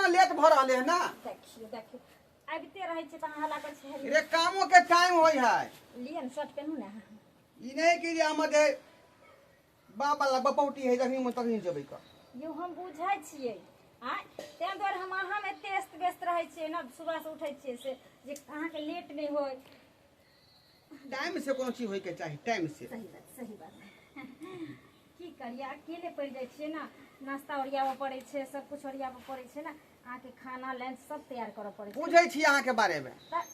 Late भऽ रहलै है ना। देखियो देखियो, आबिते रहै छै तऽ अहाँ हल्ला करै छी। रे कामो के टाइम होइ है। लिअ ने, शर्ट पेनू ने। ई नहि कि जे हमर जे बाप वाला बपौटी है, जखनी मन तखनी जेबै कऽ। यौ हम बुझै छियै, आँय, ताहि दुआरे हम अहाँमे एते अस्त व्यस्त रहै छियै ने, सुबहसँ उठै छियै से जे अहाँके लेट नहि होय। टाइम से कोनो चीज होइके चाही, टाइम से। सही बात, सही बात। की करियै, अकेले पड़ि जाइ छियै ने, नाश्ता ओरियाबऽ पड़ै छै, सब किछु ओरियाबऽ पड़ै छै ने, अहाँके खाना लंच सब तैयार करऽ पड़ै छै। बुझै छी अहाँके बारेमे। तऽ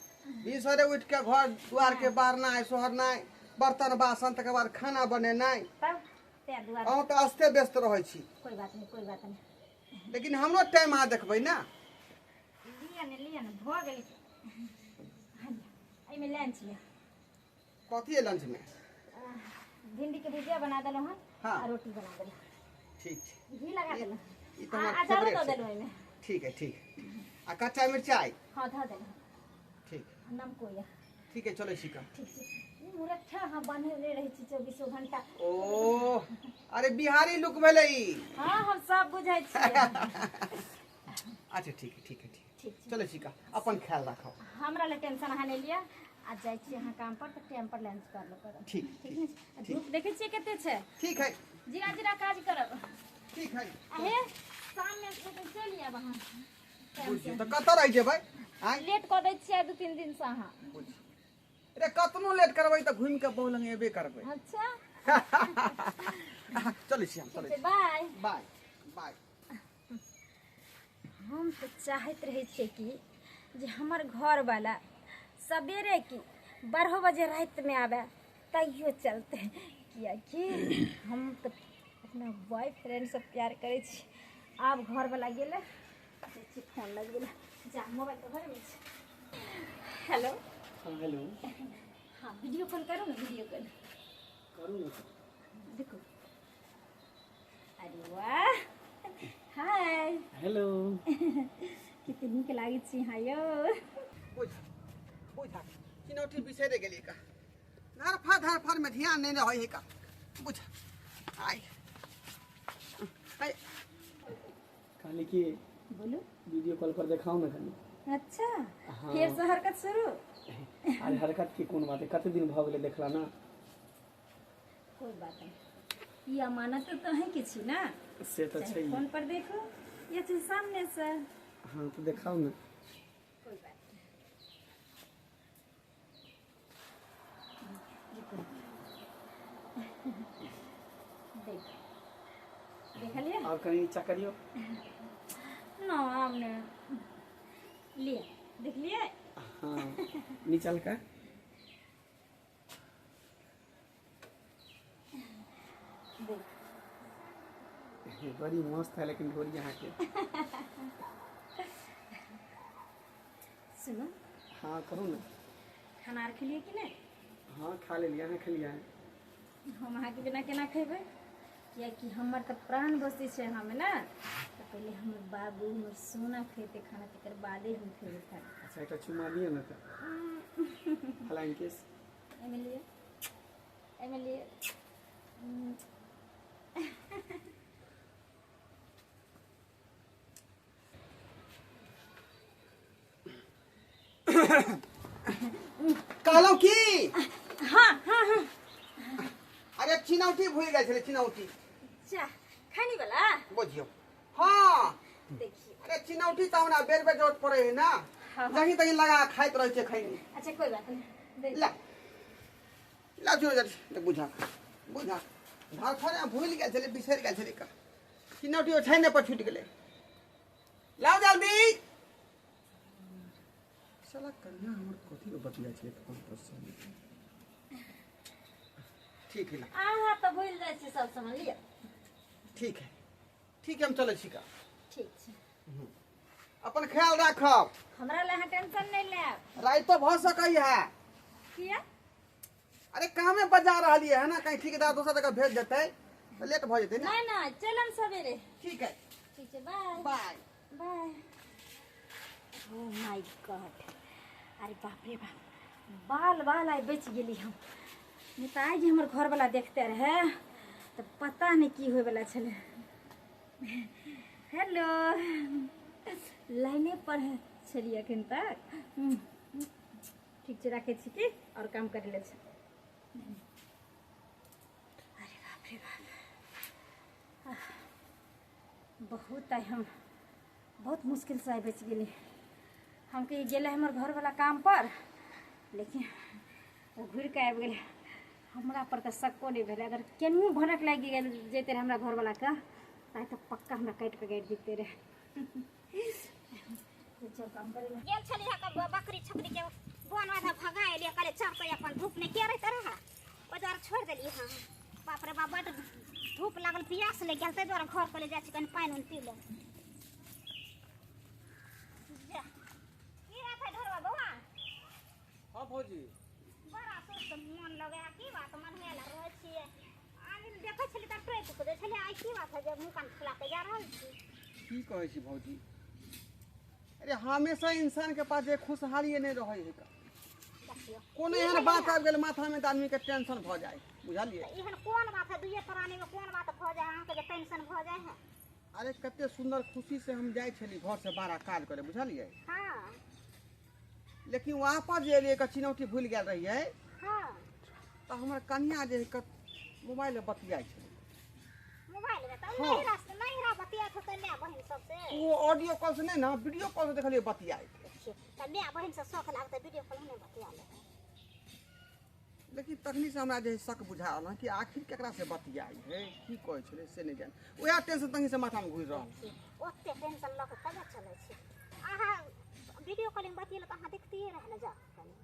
भिनसरे उठि कऽ घर दुआरके बारनाइ सोहरनाइ, बर्तन बासन, तकर बाद खाना बनेनाइ। तब ताहि दुआरे अहूँ तऽ अस्ते व्यस्त रहै छी। कोइ बात नहि, कोइ बात नहि, लेकिन हमरो टाइम अहाँ देखबै ने। लिअ ने, लिअ ने, भऽ गेलै। एहिमे लंच यऽ। कथी है लंचमे? भिंडीके भुजिया बना देलहुँ हन। हाँ। आ रोटी बना देलहुँ। ठीक छै। घी लगा देलहुँ। ई तऽ आ हमर अचारो फेवरेट दऽ छै। देलहुँ एहिमे। ठीक है, ठीक है। आ कच्चा मिरचाइ? हँ, धऽ देलहुँ। ठीक। नमको यऽ। ठीक है, चलै छी का। ठीक छै। ई मुरठा अहाँ बन्हले रहै छी चौबीसो घंटा। ओ अरे बिहारी लुक भेलै ई। हँ, हम सब बुझै छियै। अच्छा ठीक है, ठीक है, ठीक। ठीक छै। चलै छी का, अपन ख्याल राखब। हमरा लए टेंशन अहाँ नहि लिअ। आ जाइ छी अहाँ काम पर तऽ टाइम पर लंच कर लो करब। ठीक। ठीक ने? आ धूप देखै छियै कते छै। ठीक है। जीरा जीरा काज करब। ठीक है। आ हे, शाममे चलि आयब अहाँ टाइम से। बुझियौ तऽ कतऽ रहि जेबै आँय? लेट कऽ दै छियै 2-3 दिनसँ अहाँ। बुझियौ रे, कतनो लेट करबै तऽ घुमि कऽ बहु लग एबे करबै। अच्छा। चलै छी हम, चलै ठीक छै। छी। बाय। बाय बाय। हम तऽ चाहैत रहै छियै कि जे हमर घरवाला सवेरे की 12 बजे रातिमे आबै तैयो चलतै, किएकि हम तऽ अपना बॉयफ्रेंडसँ प्यार करै छी। आब घरवाला गेलै, जाइ छी फोन लगबै लए। जा, मोबाइल तऽ घरेमे छै। हेलो। हाँ, हेलो। हाँ, वीडियो कॉल करू ने, वीडियो कॉल। करू ने। देखो, अरे वाह, हाय। हेलो। कते नीक लागै छी अहाँ यौ। बुझ बुझ, चिनौटी बिसरि गेलियै का। धरफड़ धरफड़मे ध्यान नहि रहै है का। बुझ आइ आइ। कहली कि बोलू। वीडियो कॉल पर देखाउ ने कनी। अच्छा। हाँ। फेर से हरकत शुरू। अरे हरकत की कोन बात है, कते दिन भऽ गेलै देखला ना। कोई बात नहीं, ई अमानत तो अहीं के छी ना। से तऽ चाहे छै। फोन पर देखो या चाहे सामने से। हाँ तऽ देखाउ ने। कोई बात नहीं, रुको। देख, देखलिए? आओर कनी नीचा करियौ। ना, आब ने लिए, देखलिए? हाँ, नीचा का। देख। बड़ी मस्त है लेकिन ढोरी अहाँके। सुनू। हाँ, कहू ने। खाना आर खेलिए कि नहि? हाँ, खा लेलियै। अहाँ खेलियै? हम अहाँके बिना केना खेबै? कियाकि हमर तऽ प्राण बसै छै अहाँमे ने। तऽ पहिले हमर बाबू, हमर सोना खेतै खाना, तकर बादे हम खेबै खाना। अच्छा, एकटा चुमा दिअ ने तऽ, फ्लाइंग किस। एहिमे लिअ, एहिमे लिअ। कहलहुँ की? हाँ हाँ हाँ। अरे चिनौटी भूलि गेल छलै, चिनौटी। जा, खैनी वाला। बुझियौ, हाँ। देखिए। अरे चिनौटी तऽ हमरा बेर बेर जरूरत पड़ै है ना। हाँ। जहीं तहीं लगा खाइत रहै छै खैनी। अच्छा, कोई बात नहीं, देख। ला ला, चलो जा, बुझा बुझा, धरफड़े भूलि गेल छलै, बिसरि गेल छलै का। चिनौटी ओछाइने पर छूटि गेलै। लाउ जल्दी। साला कन्या हमर कथी के बतिया छलै फोन पर से? ठीक है ला। अहाँ तऽ भूलि जाइ छी सब सामान, लिअ। ठीक है, ठीक है, हम चलै छी का। ठीक छै। अपन ख्याल राखब। हमरा लए अहाँ टेंशन नहि लेब। राइतो भऽ सकै है। किया? अरे कामे बजा रहलियै है ना, कहीं ठेकेदार दोसर जगह भेज देतै तऽ लेट भऽ जेतै ने। नहि नहि, चलम सवेरे। ठीक है। ठीक छै, by. By. By. Oh my God, अरे बाप रे बाप, बाल बाल आइ बचि गेली हम। नहि तऽ आइ जे हमर घरवला देखते रहे तऽ पता नहि की होइवला छलै। हेलो। लाइने पर छलियै एखन तक। ठीक छै, राखै छी की आओर काम करै ले छै। अरे बाप रे बाप, बहुत आइ हम बहुत मुश्किलसँ आइ बचि गेली। हम कही गेलै हमर घरवला काम पर, लेकिन ओ घुरि कऽ आबि गेलै। हमरा पर तऽ शक्को नहि भेलै। अगर केनहु भनक लागि गेल जैते रहै हमरा घरवलाके, तऽ तऽ पक्का हमरा काटि कऽ गाड़ि दिते रहै। काम करै गेल छलियै बकरी छकरी के बन आधा भगा एलियै, कहलियै चढ़तै अपन धूप नहि के रहते रहै, ओहि दुआरे छोड़ि देलियै। हँ बाप रे बाप, बड्ड धूप लागल, पियास लागि गेल, ताहि दुआरे घर कहलियै जाइ छी कनि पानि उनि पी लेब। जा की बात है ढोरबा बौआ? हाँ भौजी, बड़ा सुस्त मन लगै है, की बात मन हुए ला रहै छियै? आन दिन देखै छलियै तऽ टोकि कऽ दै छलियै, आइ की बात है जे मुँह कान फुला कऽ जा रहल छी? की कहै छी भौजी, अरे हमेशा इंसान के पास जे खुशहाली नहि रहै है। देखियौ, कोनो एहन बात आबि गेल माथामे तऽ आदमीके टेंशन भऽ जाइ, बुझलियै? तऽ एहन कोन बात है, दुइये प्राणीमे कोन बात भऽ जाइ अहाँके जे टेंशन भऽ जाइ है? अरे कते सुन्दर खुशी से हम जाइ छली घर से बाहर काज करे, बुझलियै? हाँ। लेकिन वापस जे एलियै के चिनौती भूलि गेल रहियै। हाँ। तऽ हमर कनिया जे है मोबाइल में बतियाइ छलै। मोबाइल में तऽ हाँ। नहिरा नहिरा बतियाइत होतै माय बहिन सबसे। ओ ऑडियो कॉल से नहि ने, वीडियो कॉल से देखलियै बतियाइत। तऽ माय बहिन से शौख लागतै वीडियो कॉल नहि बतिया लेतै। लेकिन तखनी से हमरा जे है शक बुझा रहल हँ कि आखिर केकरा से बतियाइ है, की कहै छलै से नहि जानि। उएह टेंशन तखनी से माथामे घुरि रहल। ओते टेंशन लऽ कऽ कतऽ चलै छै? अहाँ वीडियो कॉलिंग बतियेलक तऽ अहाँ देखतियै रहए ने जा कनि।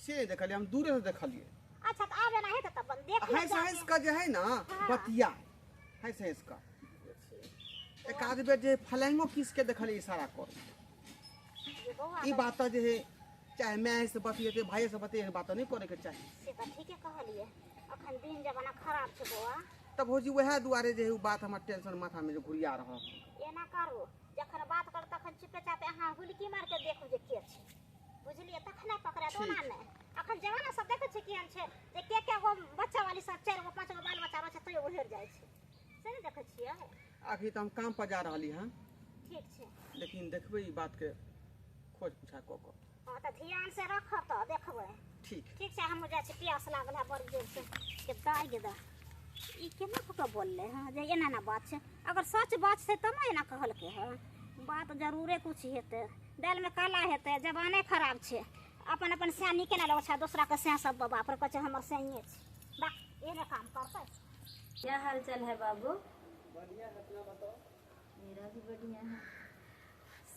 से नहि देखलियै, हम दूरे से देखलियै। अच्छा तऽ आब एना हेतै तऽ अपन देख लेब हँसि हँसि जाके। कऽ जे है ने हाँ। बतिया हँसि हँसि कऽ एक आध बेर जे फलांगो किसके देखलियै इशारा कर। जे बौआ ई बात तऽ जे है चाहे माय से बतियेतै भाई से बतियेतै, बात तऽ नहि करैके चाही। से तऽ ठीके कहलियै, अखन दिन जमाना खराब छै बौआ। तऽ भौजी वएह दुआरे जे है ओ बात हमर टेंशन माथामे जे घुरिया रहल। एना करू, जखन बात करू तखन चुपे चापे अहाँ हुलकी मारि कऽ देखू जे के छै, बुझलियै? तखने पकड़ायत, ओना नहि। अखन जमाना सब देखै छै केहन छै जे के के गो बच्चा वाली सब 4 गो 5 गो बाल बच्चा रहै छै तैयो उधरि जाइ छै, से नहि देखै छियै? अभी तऽ हम काम पर जा रहली हँ। ठीक छै। लेकिन देखबै ई बातके खोज पूछा कऽ कऽ। हँ तऽ ध्यान से रखब तऽ देखबै। ठीक ठीक छै, हमहूँ जाइ छी, प्यास लागल है बड़ जोरसँ। के दाइ गे दाइ, ई केना कऽ कऽ बोललै हँ जे एना एना बात छै? अगर सच बात छै तब ने एना कहलकै हँ। बात जरूरे कुछ हेतै, दालिमे काला हेतै। जमाने खराब छै, अपन अपन सैं नीके नहि लगै छै, दोसराके सैं सब बाप रे कहै छै हमर सैंये छै। बा एहने काम करतै। क्या हाल चाल है बाबू? बढ़िया है, अपना बताओ। मेरा भी बढ़िया है।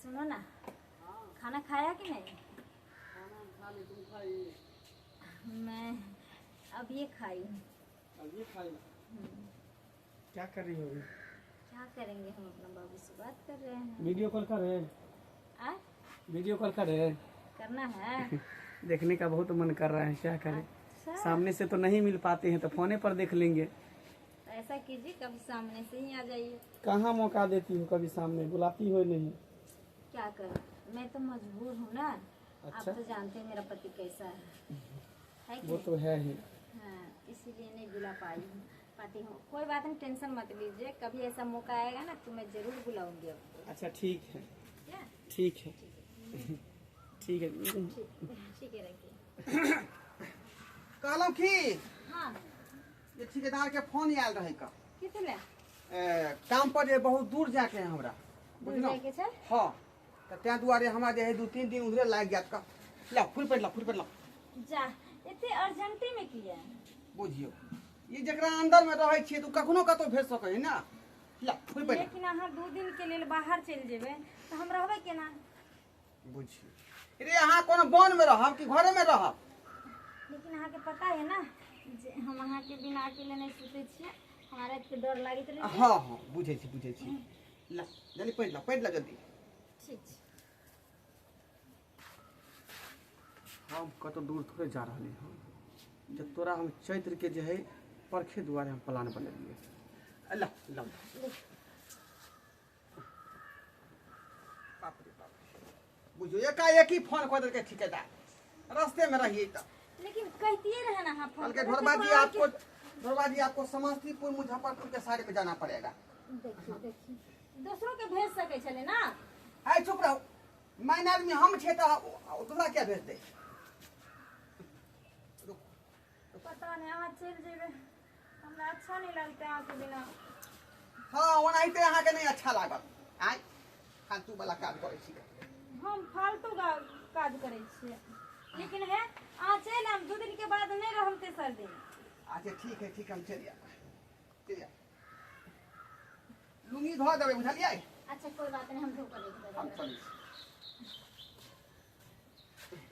सुनो ना, खाना खाया कि नहीं? खाना हम खा ली, तुम खाई? मैं अभी खाई हूँ। अभी खाई? क्या कर रही हो अभी? क्या करेंगे, हम अपना बाबू से बात कर रहे हैं। वीडियो कॉल कर रहे हैं? आ? वीडियो कॉल कर रहे हैं? करना है। देखने का बहुत मन कर रहा है, क्या करें? अच्छा। सामने से तो नहीं मिल पाते हैं तो फोने पर देख लेंगे। तो ऐसा कीजिए, कभी सामने से ही आ जाइए। कहाँ मौका देती हो, कभी सामने बुलाती हो नहीं। क्या करूं, मैं तो मजबूर हूँ ना। अच्छा। आप तो जानते हैं मेरा पति कैसा है कि वो नहीं? तो है ही। हाँ, इसीलिए नहीं बुला पाई हूँ पाती हूँ। कोई बात नहीं, टेंशन मत लीजिए, कभी ऐसा मौका आएगा ना तो मैं जरूर बुलाऊंगी आपको। अच्छा ठीक है। क्या? ठीक है, ठीक है। ठीक है, रखिए। कहलहुँ की हाँ। जे ठेकेदार के फोन आयल रहै का। कितने? काम पर जे बहुत दूर जाके है हमरा, दूर बुझलहुँ? जाइके छै? हाँ, तऽ ताहि दुआरे हमरा जे है 2-3 दिन उधरे लागि जायत का। लाउ फुल पेट लाउ, फुल पेट लाउ। जा, एते अर्जेंटी में किया? बुझियौ, ई जकरा अंदर में रहै छियै तऽ ओ कखनो कतौ भेज सकै है ना। ला फुल पेट। लेकिन अहाँ 2 दिन के लेल बाहर चलि जेबै तऽ हम रहबै केना? बुझियौ, रे अहाँ कोनो वन में रहब कि घरे में रहब? लेकिन अहाँके पता है ना जे हम अहाँके बिना अकेले नहीं सुतै छियै, हमरा रातिके डर लागैत रहै छै। हाँ हाँ, बुझै छी बुझै छी। ला जल्दी पढ़ि ला, पढ़ि ला जल्दी। ठीक छै। हम कतौ दूर थोड़े जा रहली हँ, जे तोरा हम चैत्र के जे है परखे दुआरे हम प्लान बनेलियै। ला ला, बाप रे बाप, बुझियौ एकाएकी फोन कऽ देलकै ठिकेदार, रास्ते में रहियै तऽ। लेकिन कहतियै रहे ना अहाँ फोन कहलकै करके, ढोरबा जी तो आपको, ढोरबा जी आपको समस्तीपुर मुजफ्फरपुर के साइड में जाना पड़ेगा। देखिए देखिए, दोसरों के भेज सकै छलै ना, आइ चुप रहू, माइन आदमी हम छियै तऽ दूसरा किया भेज दे। पता नहि, अहाँ चलि जेबै, हमरा अच्छा नहि लगतै अहाँके बिना। हाँ, ओनाहिते अहाँके नहि अच्छा लागल। आइ फालतू वाला काज करै छी। हम फालतू काज करै छियै, लेकिन हे अहाँ चलि आयब, 2 दिन के बाद नहि रहब तेसर दिन। अच्छा ठीक है, ठीक है, हम चलि आयब, चलि आयब। लुंगी धो देबै, बुझलियै? अच्छा कोई बात नहीं, हम धो कर देबै। हम चलै छी।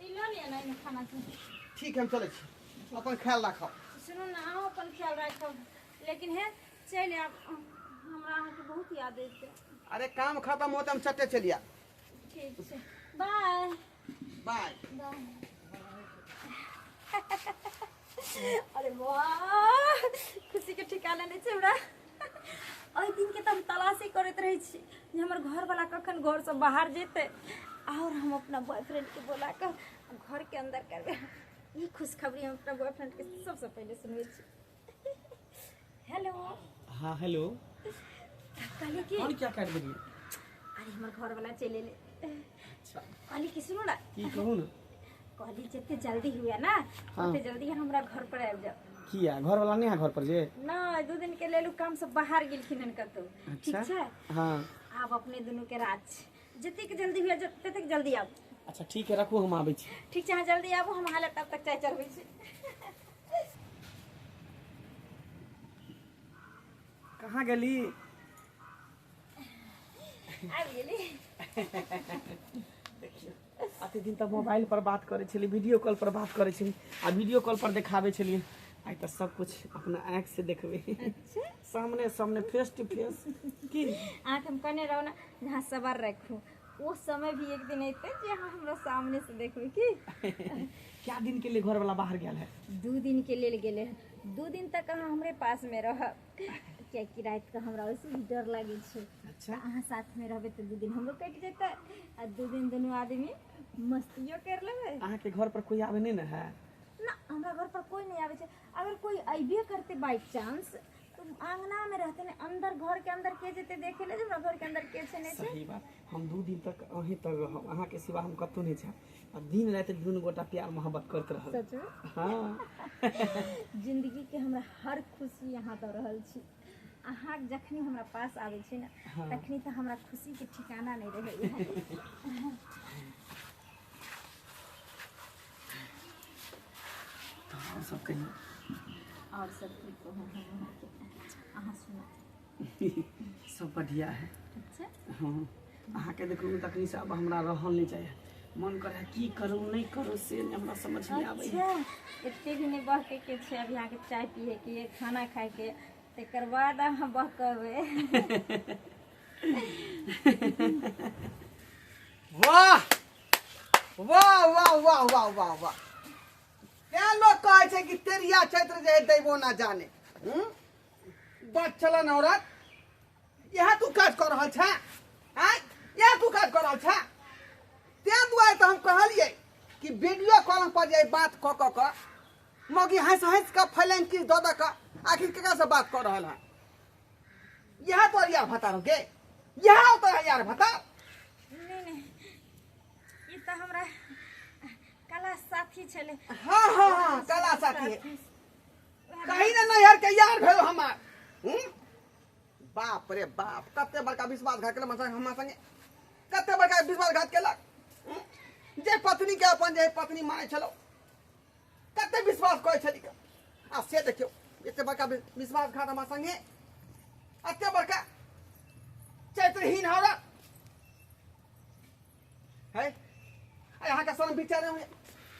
ई लऽ लिअ ने, एहिमे खाना छै। ठीक है, हम चलै छी, अपन ख्याल राखब। सुनू ने, अहूँ अपन ख्याल राखब, लेकिन हे चलि आयब, हमरा अहाँके बहुत याद अयतै। अरे काम खत्म होते हम चटे चलि आयब। ठीक छै, बाय बाय। बाय। अरे वाह, खुशी के ठिकाना नहि छै हमरा। एहि दिनके तऽ हम तलाशी करैत रहै छी जे हमर घरवला कखन घरसँ बाहर जेतै और हम अपना बॉयफ्रेंडके बोला कऽ घरके अंदर करबै। ई खुशखबरी हम अपना बॉयफ्रेंडके सबसँ पहिले सुनबै छी। हेलो। हाँ हेलो। कहली कि फोन क्या काटि देलियै? अरे हमर घरवला चलि एलै। अच्छा। कहली कि सुनू ना। की कहू ने? कहली जते जल्दी हुए ना हाँ। ओते जल्दी हमरा घर पर आबि जाओ। किया, घरवाला नहीं है घर पर जे? ना, 2 दिन के लेल उ काम से बाहर गेलखिन हन कतौ। ठीक अच्छा। छै? हाँ। आब अपने दुनू के राज छै, जतेक जल्दी हुए ततेक जल्दी आबू। अच्छा ठीक है, रखू, हम आबै छी। ठीक छै, अहाँ जल्दी आबू, हम हालत तब तक चाय चढ़बै छी। कहाँ गेली? आबि गेली। देखियौ, अते दिन तक मोबाइल पर बात करै छली, वीडियो कॉल पर बात करै छली आ वीडियो कॉल पर देखाबै छलियै, आइ तऽ सब कुछ अपना आँखि से देखबै। अच्छा। सामने सामने, फेस टू फेस की। अहाँके हम कहने रहू ने जे अहाँ सबर राखू, ओ समय भी एक दिन अयतै जे अहाँ हमरा सामने से देखबै की। क्या दिन के लिए घर वाला बाहर गेल है? 2 दिन के लेल गेलै हन, 2 दिन तक अहाँ हमरे पासमे रहब, कियाकि रातिके हमरा वैसे भी डर लागै छै। अच्छा। अहाँ साथमे रहबै तऽ 2 दिन हमरो कटि जेतै आ 2 दिन दुनू आदमी मस्तियो करि लेबै। अहाँके घर पर कोई आबै नहीं ने है? ना, हमरा घर पर कोई नहीं आबै छै। अगर कोई अयबे करतै बाई चांस तऽ आंगनामे रहतै ने, अंदर घर के अंदर के जेतै देखे ले जे हमरा घर के अंदर के छै नहि छै। सही बात, हम 2 दिन तक अहीं तक रहब, अहाँके सिवा हम कतहु नहीं जायब आ दिन राति दुनू गोटा प्यार मोहब्बत करते रहब। सच में? हाँ। जिंदगी के हमरा हर खुशी यहाँ दऽ रहल छी अहाँ। जखनी हमरा पास आबै छी ने, हाँ। तखनी तऽ हमरा खुशी के ठिकाना नहि रहैया। तऽ आओर सब कहियौ। और सब की कहू हम अहाँके, अहाँ सुनू। सब बढ़िया है। अच्छा। हाँ, अहाँके देखलहुँ तखनी से अब हमरा रहल नहीं चाहिए, मन करे की करूँ नहीं करूँ से नहीं हमरा समझ में आबै। अच्छा, एते भी नहि बहके के छै, अभी अहाँके चाय पिए के, खाना खाए के, तकर बाद अहाँ बहकबै। वाह वाह वाह वाह वाह वाह वाह, तें लोक कहै छै कि तेरिया चैत्र जे है दैबो ना जाने। बच चलन औरत, इएह तू काज कऽ रहल छे? आँय, इएह तू काज कऽ रहल छे? तें दुआरे तऽ हम कहलियै कि वीडियो कॉल पर जे बात कऽ कऽ कऽ मौगी हँसि हँसि कऽ फैलाइन किछु दऽ दऽ कऽ आखिर केकरासँ बात कऽ रहल है। इएह तोहर यार भतार गे? इएह तोहर यार भतार? नहि नहि, ई तऽ हमरा कला साथी छलै। हाँ हाँ हाँ, कला साथी है। कहीं ने नैहर के यार भेल हमार। बाप रे बाप, कते बड़का विश्वासघात केलक हमरा संगे, कते बड़का विश्वासघात केलक। जे पत्नी के अपन जे पत्नी मानै छलौ, कते विश्वास करै छली आ से देखियौ एते बड़का विश्वासघात हमरा संगे, एते बड़का चरित्रहीन औरत है। अहाँके शरम विचार नहि होइए?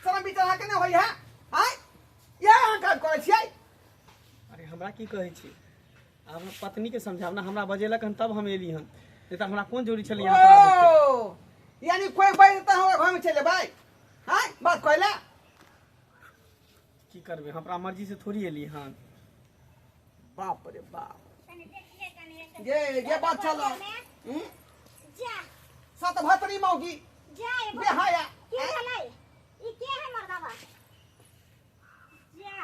शरम विचार अहाँके नहि होइए? आँय, इएह अहाँ काज करै छियै? अरे हमरा की कहै छी, आब पत्नी के समझाब ना, हमरा बजेलक हन तब हम एली हन, नहीं तऽ हमरा कोन जरूरी छलै यहाँ पर आबैके? ओ यानी कोई बाजि तऽ हमरा घरमे चलि एबै? आँय, बात कहै की करबै, हमरा मर्जी से थोड़ी एली हन। बाप रे बाप। कनी देखिए कनी। गे गे बात चल। जा। सतभत्री मौगी। जा ए। बेहाया। की भेलै? ई के है मर्दाबा? जा।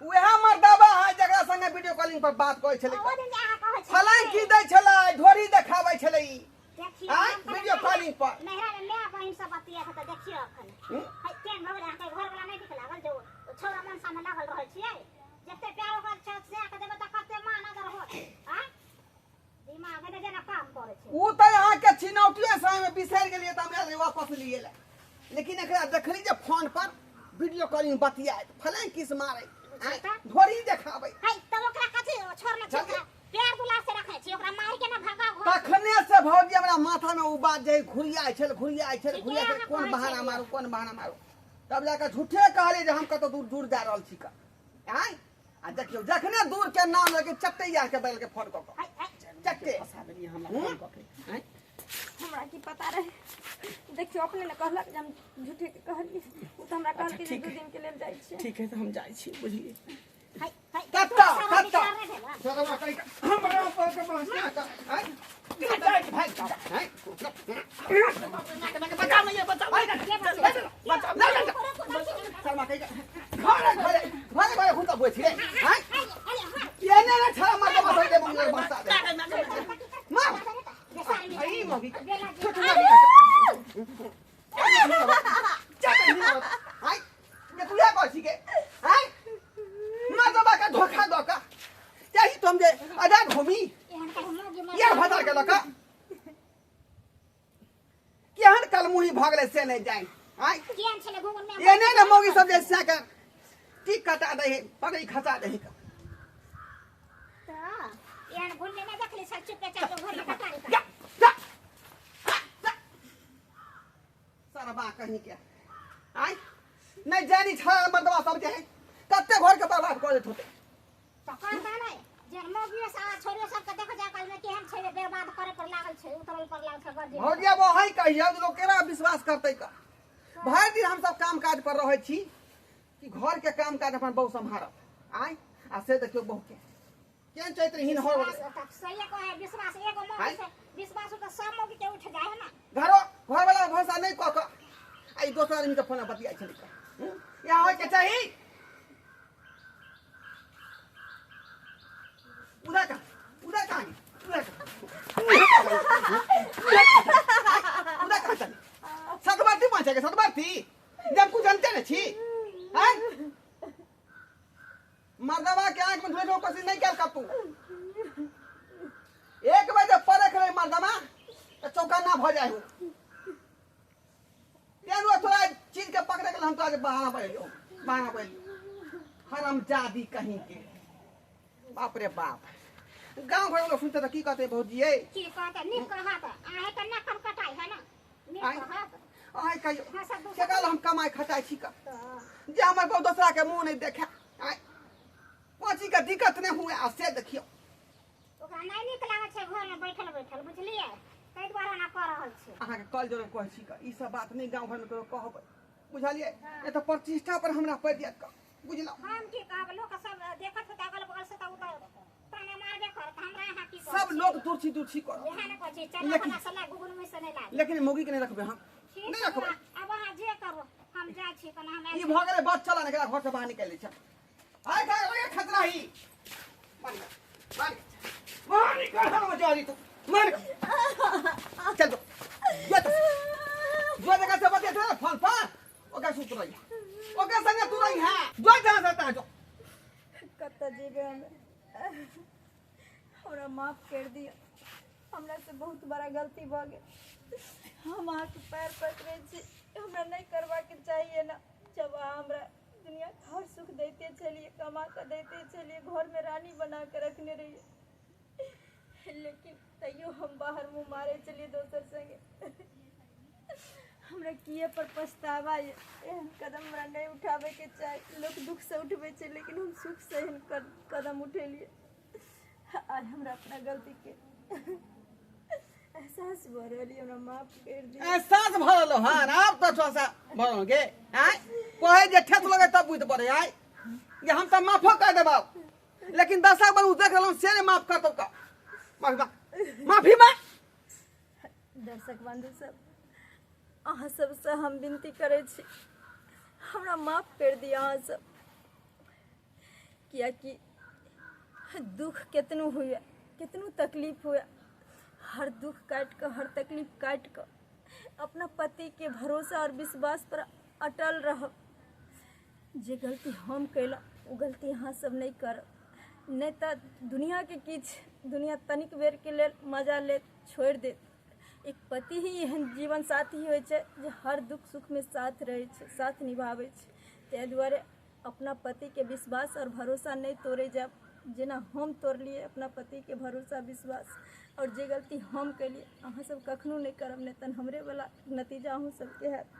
उएह मर्दाबा है जकरा संगे वीडियो कॉलिंग पर बात करै छलै। ओ दिन जे अहाँ कहै छलियै। फलां की दै छलै, ढोरी देखाबै छलै ई। देखियौ, आँय हम वीडियो कहलियै। ओ तऽ अहाँके छिनौटिए समयमे बिसरि गेलियै तऽ हमरा वापस लिए लए, लेकिन एकरा देखली जे फोन पर वीडियो कॉलिंग बतियाइत फलां किस मारै आँय, ढोरी देखाबै। है तब ओकरा कथी छोड़ने छी? ओकरा प्यार दुलार से रखै छी, ओकरा मारि के ना भगाओ घर। तखने से भौजी हमरा माथा में ओ बात जे घुरियाइ छल, घुरियाइ छल, ठीके घुरियाइ छल, अहाँ कोन कहै बहाना छलियै। मारू, कोन बहाना मारू, तब जाकऽ झूठे कहलियै जे हम कतौ दूर दूर जा रहल छी। का आँय, आ देखियौ जखने दूर के नाम लगे चट्टे यार के बैल के फोन कऽ कऽ है है चट्टे फंसा देलियै हमरा फोन कऽ के आँय। हमरा की पता रहे, देखियौ अपने ने कहलक जे हम झूठे के कहलियै, ओ तऽ हमरा कहलकै जे ठीक 2 है। दिन के लेल जाइ छियै। ठीक है, तऽ हम जाइ छी, बुझलियै? है है कत्ता, तोरा सब कत्ता। विचार नहि भेल हँ? सरवा कहि कऽ हमरा ऊपर के बहस कऽ आँय, भाग भाग आँय, बचाउ नहीं, बचाउ नहीं, के बचेतै? बचाउ नहीं, नहीं, शर्मा कहि कऽ घरे घरे घरे घरे हुनका बुझै छियै आँय, अरे अरे हाँ। एने ने छड़ा मर्द बसै दे मंगल बसा दे मार आई मगी छोटू मगी आइ ये तू या कहै छी के आइ मर्दबा के धोखा दऽ कऽ चाही तो हम जे आजाद होमी एहन कहीं मौगी मर यार भदर के लऽ कऽ केहन कलमुही भऽ गेलै से नहि जानि आइ। केहन छलै घुंघरू में? एने ने मौगी सब जे से के टिक कटा दै है, पगड़ी खसा दै है। तऽ एहन घुनने नहि देखली छल, चुपे चाप घर में कटारी जा जा जा सरबा कहीं के आइ नहि जानी छड़ा मर्दबा सब जे है कते घर के बर्बाद कऽ देत होते। तऽ करता नहि जे मौगियो सब आ छोरियो सबके देखो जा कल में केहन छै, बर्बाद करे पर लागल छै, उतरल पर लागल छै गर्जी। भौजी आब अहीं कहियौ जे लोक केना विश्वास करतै? का भरि दिन हमसब काम काज पर रहै छी कि घर के काम काज अपन बहु सम्हारत आइ, आ से देखियौ बहु के केहन चैत्रहीन हो गेलै। विश्वास तऽ सहिए कहै, विश्वास एगो मौगी आँय? से विश्वास तऽ सब मौगी के उठ जाइ है ना। घरो घरवाला भरोसा नहि कऽ कऽ आ ई दोसर आदमी के फोन बतियाइ छलै का यहाँ होइके चाही। उधर का उधर कहाँ गई? उधर कहाँ, उधर कहाँ चली? सतबरती पहुँचे के सतबरती जब कुछ जानते न छी हैं मर्दवा के आंख में धुले कोशिश नहीं कर कतू। 1 बजे परख रहे मर्दवा तो चौकन्ना भ जाए हो। तेन थोड़ा चीज के पकड़े के हम तो बहाना पड़े, बहाना पड़े। हरामजादी कहीं के, बाप रे बाप। गांव घर लोग सुनते तो की कहते भौजी ये? की कहते? नीक कहत आहे तऽ नाक कटाइ है ना, नीक आँय? कहत। आइ कहियो हाँ, सब दोसर- से कहल हम कमाइ खटाइ छी का तऽ जे हमर बहु दोसरा के मुंह नहीं देखे आइ कोची के दिक्कत नहीं हुए, आ से देखियो ओकरा नहि नीक लागै छै घर में बैठल बैठल, बुझलियै? ताहि दुआरे एना कऽ रहल छै। अहाँके कल जोड़े कहै छी का ई सब बात नहीं गांव घर में ककरो कहबै, बुझलियै? नहीं तऽ प्रतिष्ठा पर हमरा पड़ि जायत का, बुझलहुँ? हम की कहब, लोक सब देखत होतै अगल बगल से तऽ ओ तऽ ताने मारबे करत। हमरा यहाँ की कहै सब छी? लोग दुर्छी दुर्छी करत। इएह ने कहै छी, चलऽ लेकिन- हमरा से नहि घुघुन मुँह से नहि लागै। लेकिन मौगी के नहीं रखबै हम, ठीक नहीं छै, रखबै। अब अहाँ जे करू, हम जाइ छी कना हम। ई भऽ गेलै बस, चल ने एकरा घर से बाहर निकालि दै छै। आइ खा लगे खतरा ही मार निकाल, मार निकाल, मार निकाल, हम जा रही तू मार निकाल। चल जो जो तो जो जगह से बतिया थे फोन पर ओकरा सुत रही, ओकरा संगे तू रही है, जो जहाँ से तहाँ जो। कतऽ जेबै हम? हमरा माफ कर दिअ, हमरा से बहुत बड़ा गलती भऽ गेल। हम अहाँके पैर पकड़ै छी, हमरा नहि करबाके चाहिए ना। जब अहाँ हमरा दुनियाके हर सुख दैते छलियै, कमा कऽ दैते छलियै, घरमे रानी बना कऽ रखने रहियै, लेकिन तैयो हम बाहर मुँह मारै छलियै दोसर संगे। हमरा किए पर पछतावा यऽ, एहन कदम हमरा नहि उठाबैके चाही। लोक दुखसँ उठबै छै, लेकिन हम सुखसँ एहन कदम उठेलियै। आइ हमरा अपना गलतीके एहसास भऽ रहल यऽ, हमरा माफ करि दिअ। एहसास भऽ रहलो हन आब तऽ थोड़ा सा भऽ रहल गे आँय, कहै जे ठेस लगे तब बुझि पड़े आँय जे हम तऽ माफो कर देबौ, लेकिन दशा पर उ देख रहलहुँ से नहि माफ करतौ का। माफी मांग, माफी मांग। दर्शक बंधु सब, अहाँ सबसँ हम विनती करै छी, हमरा माफ करि दिअ अहाँ सब, कियाकि दुख केतनो हुए, केतनो तकलीफ हुए, हर दुख काटि कऽ, हर तकलीफ काटि कऽ अपना पतिके भरोसा आओर विश्वास पर अटल रहब। जे गलती हम कयलहुँ ओ गलती अहाँ सब नहि करब, नहि तऽ दुनिआँके किछु दुनिआँ तनिक बेरके लेल मजा लेत, छोड़ि देत। एक पति ही एहन जीवन साथी होइ छै जे हर दुख सुखमे साथ रहै छै, साथ निभाबै छै। ताहि दुआरे अपना पतिके विश्वास आओर भरोसा नहि तोड़ै जायब, जेना हम तोड़लियै अपना पतिके भरोसा विश्वास। आओर जे गलती हम केलियै अहाँ सब कखनो नहि करब, नहि तहन हमरे वाला नतीजा अहूँ सबके हैत।